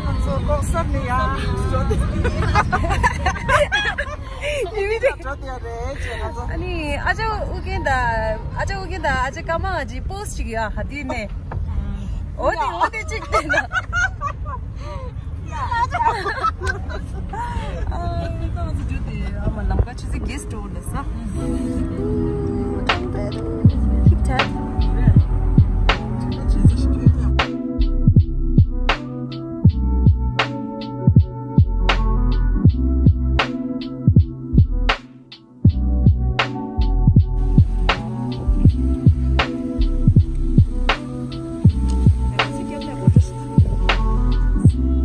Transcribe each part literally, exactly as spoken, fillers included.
ཁོང་ཚོ་ལྐོག་ཟ་ནས་ཡར་འགྲོ་དེ་འགྲོ་དེ་རེད་ཅེས་ང་ཚོ། ཨ་ནི་ཨ་ཅག་ཨུ་རྒྱན་དང་ཨ་ཅག་ཨུ་རྒྱན་དང་ཨ་ཅག་ཀརྨ་ང་གཅིག་པོ་སི་ཊི་ཅིག་ཡོད་ཧ་དེ་ནས། འོ་དེ་འོ་དེ་གཅིག་བལྟས་ན། ཨ་ནི་ད་ང་ཚོ་འགྲོ་དེ་ཨ་མ་ལམ་ཁ་ཆུ་ཚོད་གེ་སི་ཊི་འགྲོ་ལ་ས། Keep tab.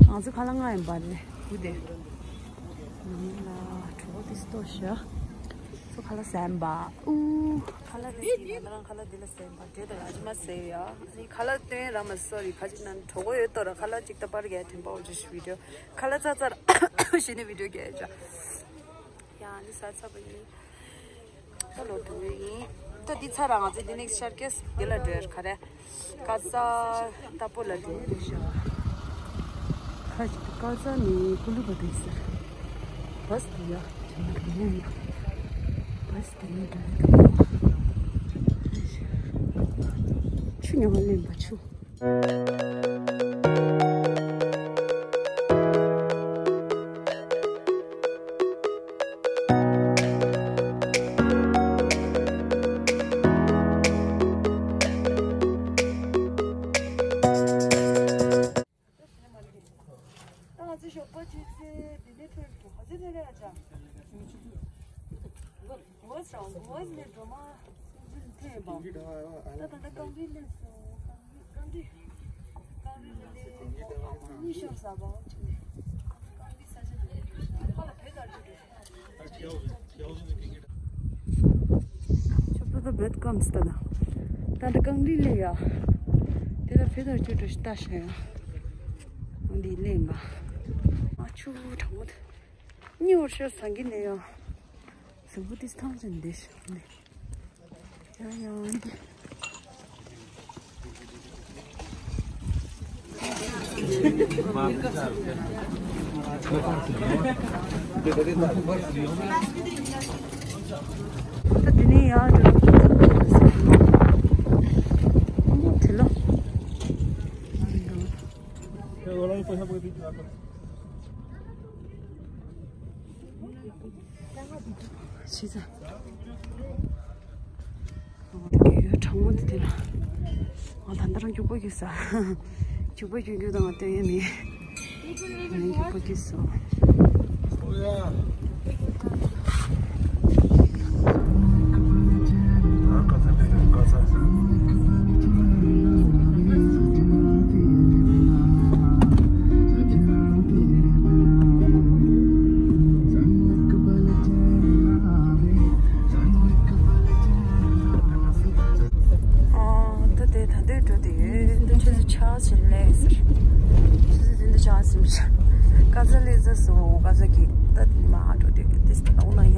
ང་ཚོ་ཁ་ལག་ང་ཡིན་པ་རེད། བུ་དེ། ནང་ལ་གྲོགས་པོ་དེ་སུ་ཏོ་ཤ། ཚོ་ཁ་ལག་ཟན་པ། ཨུ། ཁ་ལག་རེད་ཡིན་ན་རང་ཁ་ལག་འདི་ལ་ཟན་པ་འདྲེ་དང་ཨ་ཅི་མ་ཟེར་ཡ། ཨ་ནི་ཁ་ལག་སྟོན་ར་མ་སོ་རི་ཁ་ཅིག་ན་གྲོགས་པོ་ཡོད་ཏོ་ར་ཁ་ལག་ཅིག་ཏ་པར་གས་ཐེམ་པ་འོ་ཅི་ཤི་བི་ཌི་ཡོ་ཁ་ལག་ཚ་ཚ་ར་ཤི་ནི་བི་ཌི་ཡོ་གས་ཅ། ཡང་ནི་ས་ཚ་པ་ཡིན། ད་ལོ་དུ་ཡིན། ད་འདི་ཚ་ར་ང་ཚོ་འདི་ནེག་སི་ཤར་ཀེས་འདི་ལ་འགྲོ་ཡར་ཁ་རེ། ཀ་ས་ཏ་པོ་ལ་འགྲོ་ཡོད་ཤག་ཁ་ཅིག་ཏུ་ཀ་ས་ནི་ཀུ་ལུ་པ་དེ་ཟེར། བས་དུ་ཡ་ཅི་མ་དུ་ཡ་ཡ། བས་དུ་ཡ་འགྲོ་ཡོད་དུ། ཆུ་ཉོ་བ་ལེན་པ་ཆུ། ད་ང་ཚོ་ཞོགས་པ་ཆུ་ཚོད་འདི་ནས་ཐོན་འགྲོ་ག་ཚོད་ཐོན་རེད་ཨ་ཅག་ངོ་ས་ངོ་ས་ནས་འགྲོ་མ་ཐོན་པ། ད་ད་ལྟ་རྐང་པའི་སླེབས་སོང་། རྐང་པའི་རྐང་པའི་རྐང་པའི་སླེབས་སོང་། གཉིད་ཤོར་ས་པ་ཁྱོད་ནས་རྐང་པའི་ས་ཆ་དེ་ནས་འགྲོ་ཤག་ཁོ་ལ་བོད་དར་ཆ་འགྲོ་ཤག་ཆོ་པ་ད་བེད་ཀམ་སྟ་ད། ད་ད་རྐང་རིས་ལས་ཡ། དེ་ལ་བེད་ཀམ་ཆུ་འགྲོ་ཤི་ལྟ་ཤ་ཡ། འདི་ལས་མ། ཨ་ཆུ་གྲང་མོ་ད། གཉིད་འོར་ཤོར་སང་གི་ནས་ཡ། གཟུགས་པོ་ཏིས་ཐང་ཅན་འདི་ཤི་ནས། ཡ་ཡ་འདི། ད་དེ་ནས་ཡར་འགྲོ་དྲི་ལོ། ཤི་ཚ། གྲང་མོ་འདི་དེ་ལ། ང་ད་ལྟ་རང་སྐྱུག་པ་སྐྱུག་ས། སྐྱུག་པ་སྐྱུག་སྐྱུག་དང་ང་སྟོན་ཡས་མེད། ངས་སྐྱུག་པ་སྐྱུག་སོང་། ཨོ། ད་དེ་ད་དུང་འགྲོ་དེ་ཡོད། འདི་ཆུ་ཚོད་ཆ་ཟིན་ལས་ཟེར། ཆུ་ཚོད་འདི་ཆ་ཟིན་ཟེར། ཀ་ས་ལས་ཟ་སོ་ཀ་ས་གི་ད་དེ་མ་འགྲོ་དེ་དེ་ས་ད་འོ་ན་ཡ།